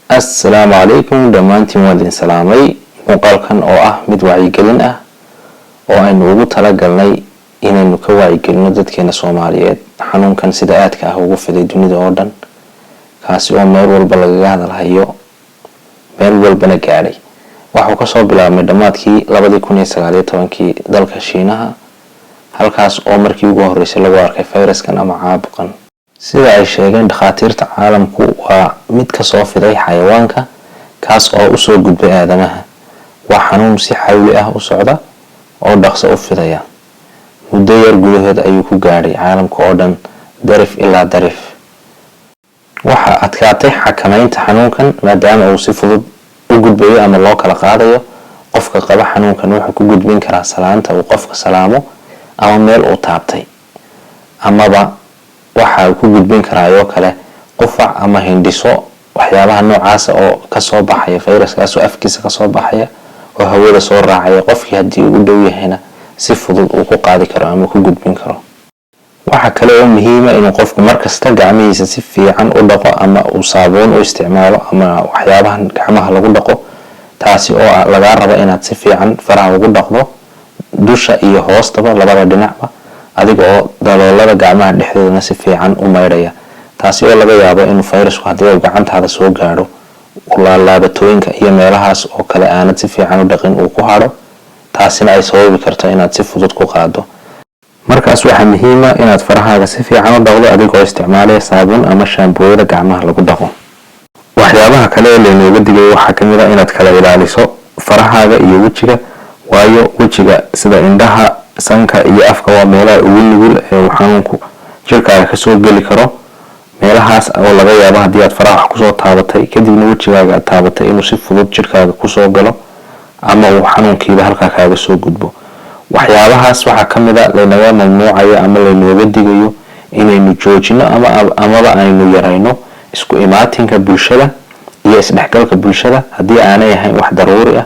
Assalaamu calaykum dhammaantiin, waan idin salaamay. Muuqaalkan oo ah mid wacyigelin ah oo aynu ugu talagalnay inaynu ka wacyigelino dadkeena Soomaaliyeed xanuunkan sida aadka ah ugu fiday dunida oo dhan, kaasi oo meel walba lagaga hadalhayo, meel walbana gaadhay. Waxuu kasoo bilaabmay dhammaadkii 2019-kii dalka Shiinaha, halkaas oo markii ugu horeysay lagu arkay fayraskan ama caabuqan. Sida ay sheegeen dhakhaatiirta caalamku, waa mid kasoo fiday xayawaanka, kaas oo usoo gudbay aadamaha. Waa xanuun si xawli ah u socda oo dhaqso u fidaya. Muddo yar gudahood ayuu ku gaadhay caalamka oo dhan, darif ilaa darif. Waxaa adkaatay xakameynta xanuunkan, maadaama uu si fudud u gudbayo ama loo kala qaadayo. Qofka qaba xanuunkan wuxuu ku gudbin karaa salaanta uu qofka salaamo ama meel uu taabtay, amaba waxa uu ku gudbin karaayoo kale qufac ama hindhiso, waxyaabaha noocaasa oo kasoo baxaya fayraskaasoo afkiisa kasoo baxaya oo hawada soo raacaya. Qofkii haddii uu u dhow yahayna si fudud uu ku qaadi karo ama ku gudbin karo. Waxaa kale oo muhiima inuu qofku markasta gacmihiisa si fiican u dhaqo, ama uu saabuun u isticmaalo ama waxyaabahan gacmaha lagu dhaqo, taasi oo lagaa rabo inaad si fiican faraha ugu dhaqdo, dusha iyo hoostaba, labada dhinacba, adiga oo daloolada gacmaha dhexdoodana si fiican u maydhaya. Taasi oo laga yaabo inuu fayrasku, haddii uu gacantaada soo gaadho, laalaabatooyinka iyo meelahaas oo kale aanad si fiican u dhaqin uu ku hadho, taasina ay sababi karto inaad si fudud ku qaado. Markaas waxaa muhiima inaad farahaaga si fiican u dhaqdo, adigoo isticmaalaya saabuun ama shaambooyada gacmaha lagu dhaqo. Waxyaabaha kale ee laynooga digayo waxaa kamid ah inaad kala ilaaliso farahaaga iyo wejiga, waayo wejiga, sida indhaha, sanka iyo afka, waa meelaha ugu nugul ee uu xanuunku jirkaaga kasoo geli karo. Meelahaas oo laga yaabo haddii aad faraha wax kusoo taabatay, kadibna wejigaaga aad taabatay, inuu si fudud jirkaaga kusoo galo ama uu xanuunkiiba halkaa kaaga soo gudbo. Waxyaabahaas waxaa kamid a laynaga mamnuucayo ama laynooga digayo inaynu joojino ama amaba aynu yarayno isku imaatinka bulshada iyo isdhexgalka bulshada, haddii aanay ahayn wax daruuri ah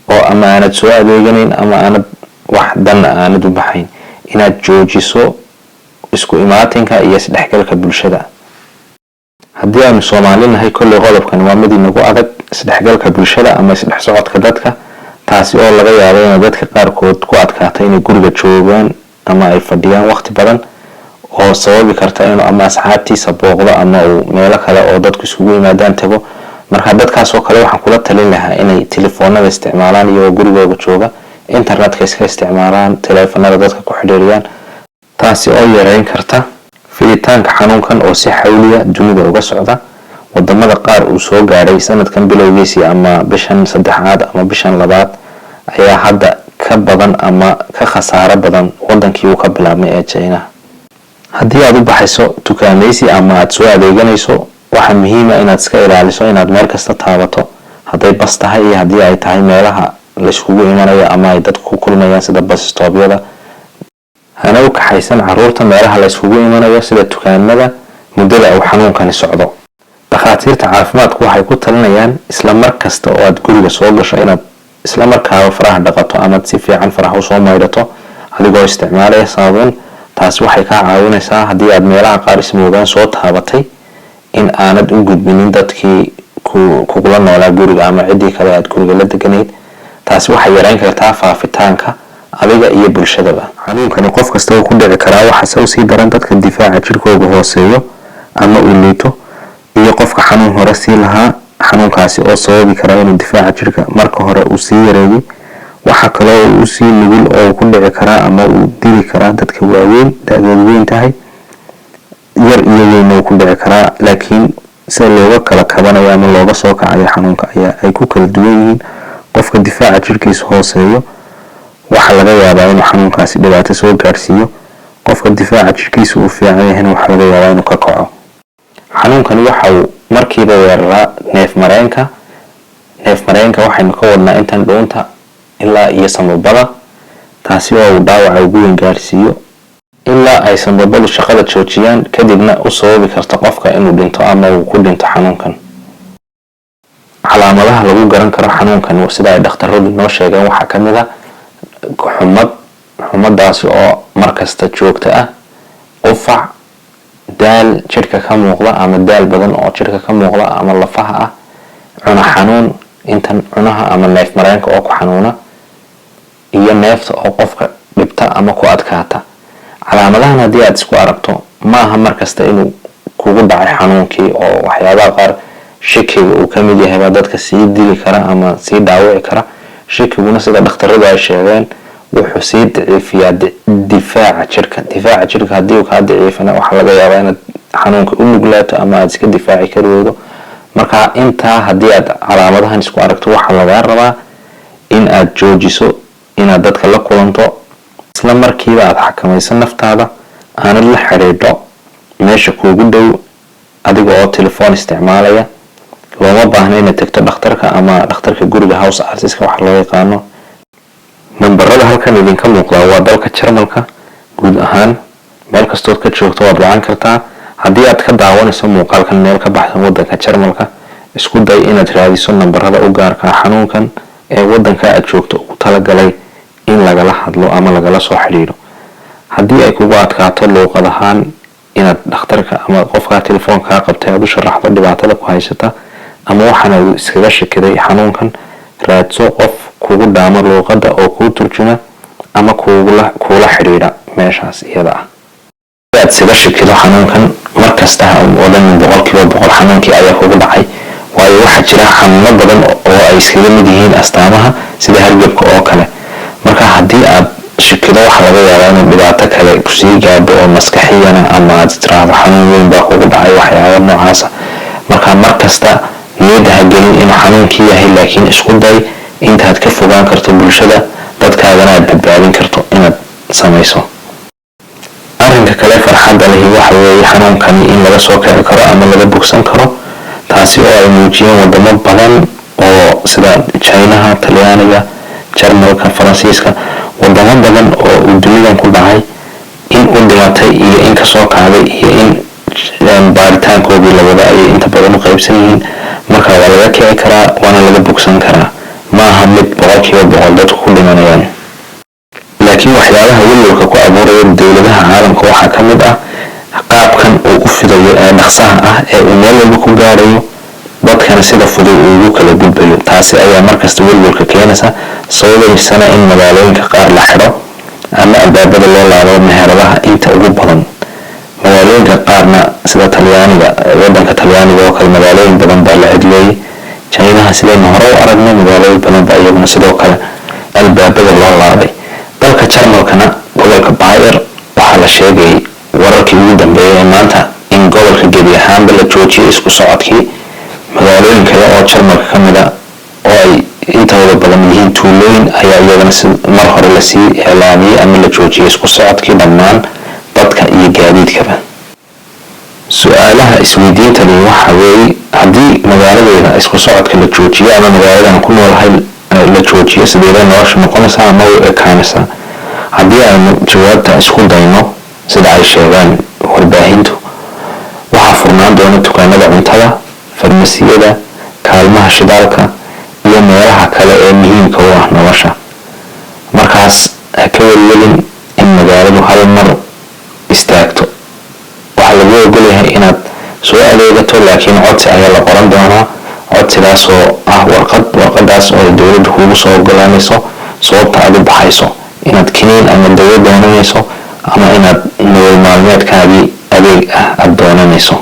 oo ama aanad soo adeeganayn ama aanad wax danna aanad u baxayn, inaad joojiso isku imaatinka iyo isdhexgalka bulshada. Haddii aynu Soomaali nahay, kolley qodobkan waa mid inagu adag, isdhexgalka bulshada ama isdhex socodka dadka, taasi oo laga yaabo inay dadka qaarkood ku adkaato inay guriga joogaan ama ay fadhiyaan waqti badan, oo sababi karta inuu ama asxaabtiisa booqdo ama uu meelo kale oo dadku iskugu yimaadaan tago. Marka dadkaas oo kale waxaan kula talin lahaa inay telefoonada isticmaalaan iyagoo gurigooga jooga, internetka iska isticmaalaan, teleefanada dadka ku xidhiiriyaan, taasi oo yareyn karta fiditaanka xanuunkan oo si xawliya dunida uga socda. Wadamada qaar uu soo gaadhay sanadkan bilowgiisii ama bishan saddexaad ama bishan labaad ayaa hadda ka badan ama ka khasaaro badan wadankii uu ka bilaabmay ee Jinaha. Haddii aad u baxayso tukaamaysi ama aad soo adeeganayso, waxaa muhiima inaad iska ilaaliso inaad meel kasta taabato, hadday bas tahay iyo haddii ay tahay meelaha layskugu imanayo ama ay dadku ku kulmayaan, sida bus stopyada. Hana u kaxaysan caruurta meelaha layskugu imanayo, sida dukaamada, muddada uu xanuunkani socdo. Dhakhaatiirta caafimaadku waxay ku talinayaan isla mar kasta oo aad guriga soo gasho inaad isla markaaba faraha dhaqato amaad si fiican faraha usoo maydhato, adigoo isticmaalaya saabuun. Taasi waxay kaa caawinaysaa, haddii aad meelaha qaar ismoogaan soo taabatay, in aanad u gudbinin dadkii kugula noolaa guriga ama ciddii kale aad guriga la deganayd. Taasi waxay yareyn kartaa faafitaanka adiga iyo bulshadaba. Xanuunkani qof kasta uu ku dhici karaa, waxaase usii daran dadka difaaca jirkooga hooseeyo ama uu liito, iyo qofka xanuun hore sii lahaa, xanuunkaasi oo sababi kara inuu difaaca jirka marka hore uu sii yareeyay. Waxaa kaloo uu usii nugul oo uu ku dhici karaa ama uu dili karaa dadka waaweyn, da-doodu weyn tahay. Yar iyo weyn uu ku dhici karaa, laakiin sida looga kala kabanayo ama looga soo kacayo xanuunka ayaa ay ku kala duwan yihiin. Qofka difaaca jirkiisa hooseeyo waxaa laga yaabaa inuu xanuunkaasi dhibaato soo gaadhsiiyo, qofka difaaca jirkiisa uu fiican yahayna waxaa laga yaabaa inuu ka kaco. Xanuunkani waxa uu markiiba weeraraa neef mareenka. Neef mareenka waxaynu ka wadnaa intan dhuunta ilaa iyo sambabada, taasi oo uu dhaawaca ugu weyn gaadhsiiyo ilaa ay sambabadu shaqada joojiyaan, kadibna u sababi karta qofka inuu dhinto ama uu ku dhinto xanuunkan. Calaamadaha lagu garan karo xanuunkan, sida ay dhakhtaradu noo sheegeen, waxaa ka mid ah Xumad, xumadaasi oo markasta joogta ah, qufac, daal jidhka ka muuqda ama daal badan oo jidhka ka muuqda ama lafaha ah, cuna xanuun intan cunaha ama neef mareenka oo ku xanuuna, iyo neefta oo qofka dhibta ama ku adkaata. Calaamadahan haddii aad isku aragto, maaha markasta inuu kugu dhacay xanuunkii, oo waxyaabaha qaar shakiga uu ka mid yahay baa dadka sii dili kara ama sii dhaawici kara. Shakiguna, sida dhakhtaradu ay sheegeen, wuxuu sii daciifiyaa difaaca jirka. Difaaca jirka haddii uu kaa daciifana, waxaa laga yaabaa inaad xanuunka u nuglaato ama aada iska difaaci kari weydo. Marka intaa haddii aad calaamadahan isku aragto, waxaa lagaa rabaa in aad joojiso inaad dadka la kulanto, isla markiiba aada xakamayso naftaada, aanad la xidhiidho meesha kuugu dhow adiga oo telefoon isticmaalaya. Looma baahna inaad tagto dhakhtarka ama dhakhtarka guriga, Hausarztiska waxa loo yaqaano. Nambarada halkan idinka muuqdaa waa dalka Jarmalka guud ahaan. Meel kastood ka joogto waad wacan kartaa. Haddii aad ka daawanayso muuqaalkan meel ka baxsan wadanka Jarmalka, isku day inaad raadiso nambarada u gaarka ah xanuunkan ee wadanka aad joogto ugu talagalay in lagala hadlo ama lagala soo xidhiidho. Haddii ay kugu adkaato luuqad ahaan inaad dhakhtarka ama qofkaa telefoonkaa qabtay aad u sharaxdo dhibaatada ku haysata ama waxaana uu iskaga shakiday xanuunkan, raadso qof kugu dhaamo luuqadda oo kuu turjuma ama kuula xidhiidha meeshaas iyada ah. Aad iskaga shakido xanuunkan, markasta ha odhanin 100% xanuunkii ayaa kugu dhacay, waayo waxaa jira xanuuno badan oo ay iskaga mid yihiin astaamaha, sida hargebka oo kale. Marka haddii aad shakido, waxaa laga yaabaa inuu dhibaato kale kusii gaadho oo maskaxiyana, ama aad tiraahdo xanuun weyn baa kugu dhacay, waxyaaba noocaasa. Marka markasta niyadda ha gelin inuu xanuunkii yahay, laakiin isku day intaad ka fogaan karto bulshada, dadkaagana aad badbaadin karto inaad samayso. Arrinka kale farxadda lehi waxa weeye xanuunkani in laga soo kici karo ama laga bogsan karo, taasi oo ay muujiyeen wadamo badan oo sida Chinaha, Talyaaniga, Jarmalka, Faransiiska, wadamo badan oo uu dunidan ku dhacay, in u dhimatay iyo in kasoo kacday iyo in baaritaankoodii la wada ayay inta badan u qaybsan yihiin. Marka waa laga kici karaa, waana laga bogsan karaa. Maaha mid 100% dadku ku dhimanayaan. Laakiin waxyaabaha welwelka ku abuuraya dowladaha caalamka waxaa ka mid ah qaabkan uu u fidayo ee dhaqsaha ah ee uu meel walba ku gaarayo, dadkana sida fudud uu ugu kala gudbayo. Taasi ayaa markasta welwelka keenaysa, sababaysana in magaalooyinka qaar la xidho ama albaabada loo laabo meheradaha inta ugu badan. Magaalooyinka qaarna, sida Talyaaniga, wadanka Talyaaniga oo kale, magaalooyin badan baa la cidleeyay. Chinaha, sidaynu hore u aragnay, magaalooyin badan baa iyaguna sidoo kale albaabada loo laabay. Dalka Jarmalkana, gobolka Bayer, waxaa la sheegayay wararkii ugu dambeeyay ee maanta in gobolka gebi ahaanba la joojiyay isku socodkii. Magaalooyin kale oo Jarmalka ka mid a oo ay intooda badan yihiin tuulooyin ayaa iyagana si mar hore lasii iclaamiyey ama la joojiyay isku socodkii dhammaan dadka iyo gaadiidkaba. Su-aalaha isweydiintani waxa weeye: haddii magaaladeeda isku socodka la joojiyo ama magaaladan ku noolahay la joojiyo, sideebay nolosha noqonaysaa ama u ekaanaysaa? Haddii aynu jawaabta isku dayno, sida ay sheegaan warbaahintu, waxaa furnaan doona dukaanada cuntada, farmasiyada, kaalmaha shidaalka iyo meelaha kale ee muhiimka u ah nolosha. Markaas ha ka welwelin in magaaladu hal mar istaagto. Waxaa lagu ogolyahay inaad soo adeegato, laakiin codsi ayaa la qoran doonaa, codsigaasoo ah warqad, warqadaas oo ay dowladdu kugu soo ogolaanayso sababta aad u baxayso, inaad kiniin ama dawo doonanayso ama inaad nolol maalmeedkaagii adeeg ah aada doonanayso.